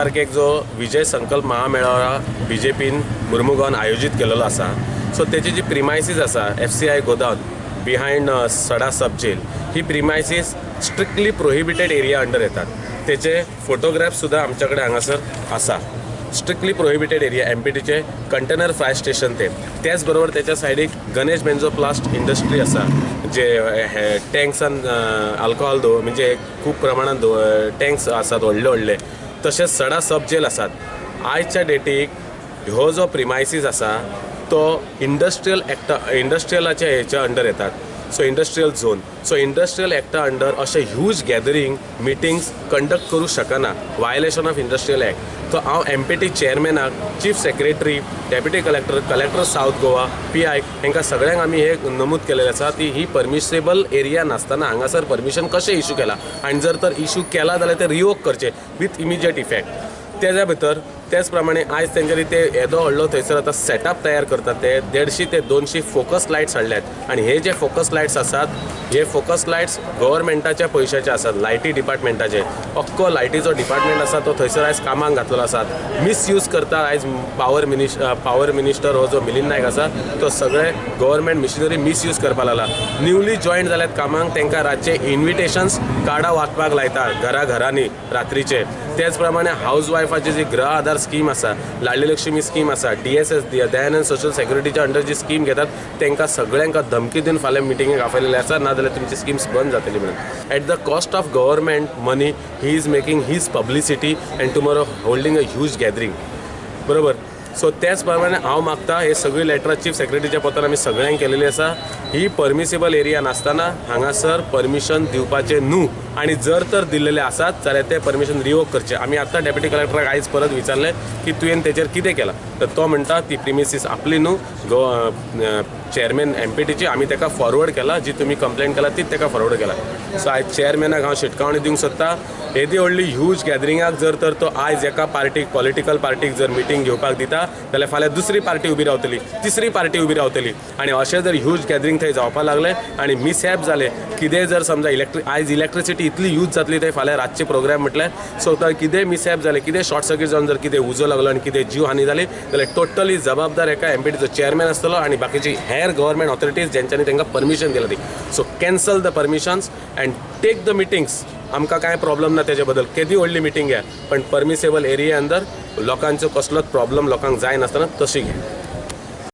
तारखेक जो विजय संकल्प महामेळावा बीजेपीन मुर्मुगांवान आयोजीत केलेलो आसा, सो तेची जी प्रिमायसीस आसा, एफसीआय गोदावन बिहायंड सडा सब जेल, ही premises strictly prohibited area under येतात. तेचे फोटोग्राफ सुद्दां आमच्या कडेन हांगासर आसा. स्ट्रिक्टली प्रोहिबिटेड एरिया, एमपीटीचे कंटेनर फायर स्टेशन ते, त्याच बरोबर त्याच्या सायडीक गणेश बेंजो प्लास्ट इंडस्ट्री आसा, जे हे टँक्सान अल्कोहोल दवर, म्हणजे खूब प्रमाणात टँक्स आसात व्हडले व्हडले. तशेंच सडा सब जेल आसात. आयच्या डेटीक ह्यो जो प्रिमायसीस आसा तो इंडस्ट्रियल एक्टा, इंडस्ट्रियलाच्या हेच्या अंडर येतात. So industrial zone, so industrial एक्टा अंडर अशें ह्यूज गॅदरींग मिटींग्स कंडक्ट करूं शकना, violation of industrial act. So हांव एमपीटी चेअरमॅनाक, chief secretary, deputy collector, collector south Goa, PI, हांकां सगळ्यांक आमी हे नमूद केलेलें आसा की ही परमिसेबल एरिया नासतना हांगासर परमिशन कशें इशू केलां आनी जर तर इशू केला जाल्यार ते रिवोक करचे विथ इमिजिएट इफेक्ट. तेज्या भितर त्याच प्रमाणे आयज तेंच्यांनी ते येदो व्हडलो थंयसर आतां सेटअप तयार करतात, ते 150 ते 200 फोकस लायट्स हाडल्यात आनी हे जे फोकस लायट्स आसात, हे फोकस लायट्स गव्हर्मेंटाच्या पयशाचे आसात, लायटी डिपार्टमेंटाचे. अख्खो लायटीचो डिपार्टमेंट आसा तो थंयसर आयज कामाक घातलेलो आसा, मिसयूज करता. आयज पावर मिनिस्टर हो जो मिलिंद नायक आसा, तो सगळे गव्हर्मेंट मिशिनरी मिसयूज करपाक लागला. न्यूली जॉयन जाल्यात कामाक, तांकां रातचे इन्विटेशन्स कार्डां वांटपाक लायता घरा घरांनी रात्रीचे. त्याच प्रमाणे हावज वायफाची जी गृह आधार स्कीम आसा, लाडली लक्ष्मी स्कीम आसा, डीएसएस, दयानंद सोशल सेक्युरिटीच्या अंडर जी स्कीम घेतात, तांकां सगळ्यांक धमकी दिवन फाल्यां मिटिंगेक आपयलेले आसा, नाजाल्यार तुमची स्किम्स बंद जातली म्हणून. At the cost of government money he is making his publicity and tomorrow holding a huge gathering, बरोबर? सो त्याच प्रमाणे हांव मागता, हे सगळी लेटरां चीफ सेक्रेटरीच्या पत्रान आमी सगळ्यांक केलेली आसा, ही परमिसेबल एरिया नासतना हांगासर परमिशन दिवपाचें न्हू आनी जर तर दिल्लेले आसात जाल्यार ते परमिशन रिवोक करचे. आमी आत्तां डेप्युटी कलेक्टराक आयज परत विचारलें की तुवें तेचेर कितें केलां, तर तो म्हणटा ती प्रिमिसीस आपली न्हू, गो चेअरमॅन एमपीटीची, आमी ताका फॉरवर्ड केला, जी तुमी कंप्लेन केला तीच ताका फॉरवर्ड केला. सो आयज चेअरमॅनाक हांव शिटकावणी दिवंक सोदता, येदी व्हडली ह्यूज गॅदरिंगाक जर तर तो आयज एका पार्टीक, पॉलिटिकल पार्टीक जर मिटींग घेवपाक दिता जाल्यार फाल्यां दुसरी पार्टी उबी रावतली, तिसरी पार्टी उबी रावतली आनी अशें जर ह्यूज गॅदरींग थंय जावपाक लागलें आनी मिसहॅप जालें कितेंय, जर समजा आयज इलेक्ट्रिसिटी इतली यूज जातली थंय फाल्यां रातचे प्रोग्राम म्हटल्यार, सो तर कितेंय मिसहॅप जालें, कितें शॉर्ट सर्कीट जावन जर कितें उजो लागलो आनी कितें जीव हानी जाली जाल्यार टोटली जबाबदार एका एमपीटीचो चेअरमॅन आसतलो आनी बाकीची हेर गव्हर्मेंट ऑथॉरिटीज जेंच्यांनी तांकां परमिशन दिलां ती. So cancel the permissions and take the meetings. आमकां कांय प्रॉब्लम ना तेजे बद्दल, केदी व्हडली मिटींग घ्या, पण परमिसेबल एरिया अंदर, लोकांचो कसलोच प्रॉब्लम लोकांक जाय नासतना तशी घे.